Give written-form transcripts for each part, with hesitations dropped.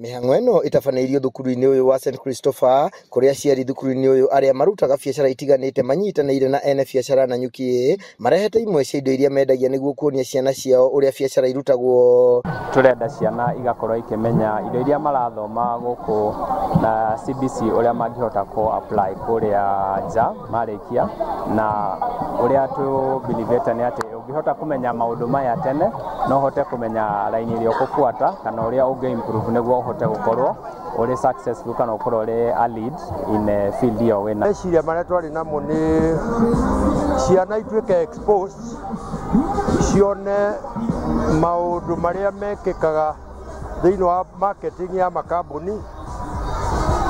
Mĩhang'o ĩno ĩtabanĩirio thukuru-inĩ ũyũ wa St Christopher kũrĩa aciari thukuru-inĩ ũyũ arĩa marutaga biacara itiganĩte manyitanĩire na ene biacara Nanyuki marehete imwe cia indo iria mendagia nĩguo kuonia ciana ciao ũrĩa biacara irutagwo. Tũrenda ciana igakorwo ikĩmenya indo iria marathoma gũkũ na CBC ũrĩa mangĩhota kũ apply kũrĩa nja marĩkia, na ũrĩa tũ believe nĩ atĩ ũngĩhota kũmenya maũndũ maya tene no ũhote kũmenya raini ĩrĩa ũkũbuata kana ũrĩa ũngĩ improve nĩguo ũhote gũkorwo ũrĩ successful kana ũkorwo ũrĩ a lead in a field ĩyo wĩna. Meciria marĩa twarĩ namo nĩ ciana ituĩke exposed, cione maũndũ marĩa mekĩkaga thĩinĩ wa marketing ya makambuni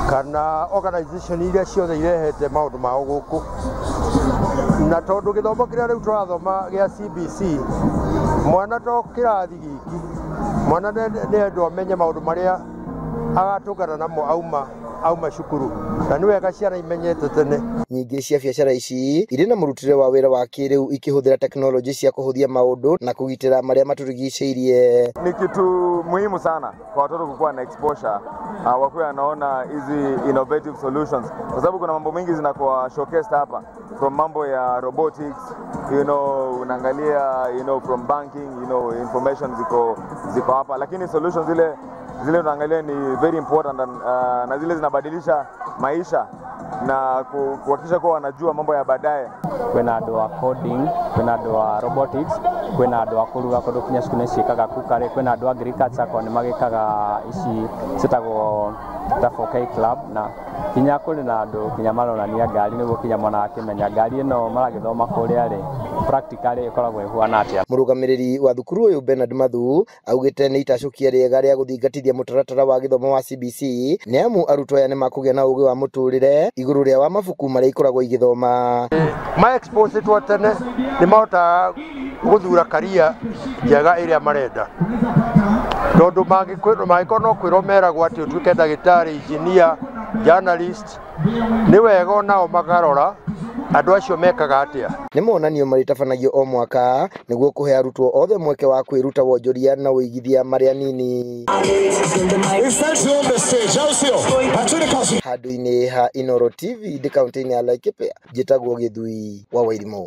kana organization iria ciothe irehete maũndũ mao gũkũ. Na tondũ gĩthomo kĩrĩa rĩu tũrathoma gĩa CBC, mwana to kĩrathi giki, mwana nĩ endwo amenye maũndũ marĩa agatũngana namo auma cukuru, na nĩ wega ciana imenyete tene. Nyingĩ cia biacara ici irĩ na mũrutĩre wa wĩra wa kĩrĩu ikĩhũthĩra tekinoronjĩ cia kũhũthia maũndũ na kũgitĩra marĩa matũrigicĩirie. Ni kitu muhimu sana kwa watoto kukuwa na exposure, wakuwe wanaona hizi innovative solutions, kwa sababu kuna mambo mengi zinakuwa showcased hapa, from mambo ya robotics, unaangalia, from banking, information ziko hapa, lakini solutions zile unaangalia ni very important and, na zile zinabadilisha maisha na kuhakikisha kuwa wanajua mambo ya baadaye. Kwĩna andũ a coding, kwĩna andũ a robotics, kwĩna andũ a kũruga kũndũ kinya cukuru nĩ ciĩkaga cookery, kwĩna andũ a agriculture ko nĩ magĩkaga ici ciĩtagwo ta 4K club, na kinya kũrĩ na andũ kinya maronania ngari nĩguo kinya mwana akĩmenya ngari ĩno maragĩthoma kũrĩa rĩ practically ĩkoragwo ĩhuana atĩa. Mũrũgamĩrĩri wa thukuru ũyũ Bernard Mathu augĩte nĩ itacũkia rĩega rĩa gũthingatithia mũtaratara wa gĩthomo wa CBC nĩ amu arutwo aya nĩ makũgĩa na ũgĩ wa mũtũrĩre igũrũ rĩa wa mabuku marĩa ikoragwo igĩthoma. Ma expose twa tene nĩ mahotaga gũthura karia njega ĩrĩa marenda, tondũ mangĩkorwo no kwĩrwo meragwo atĩ ũtuĩke ndagĩtarĩ, engineer, journalist, nĩ wega onao makarora andũ acio mekaga atĩa. Nĩ monanio marĩtabanagio o mwaka nĩguo kũhe arutwo othe mweke wa kwĩruta wonjoria na ũigithia marĩa nini. Handũ-inĩ ha Inooro TV ndĩ kaũntĩ-inĩ ya Laikipia, njĩtagwo Gĩthui wa Wairimũ.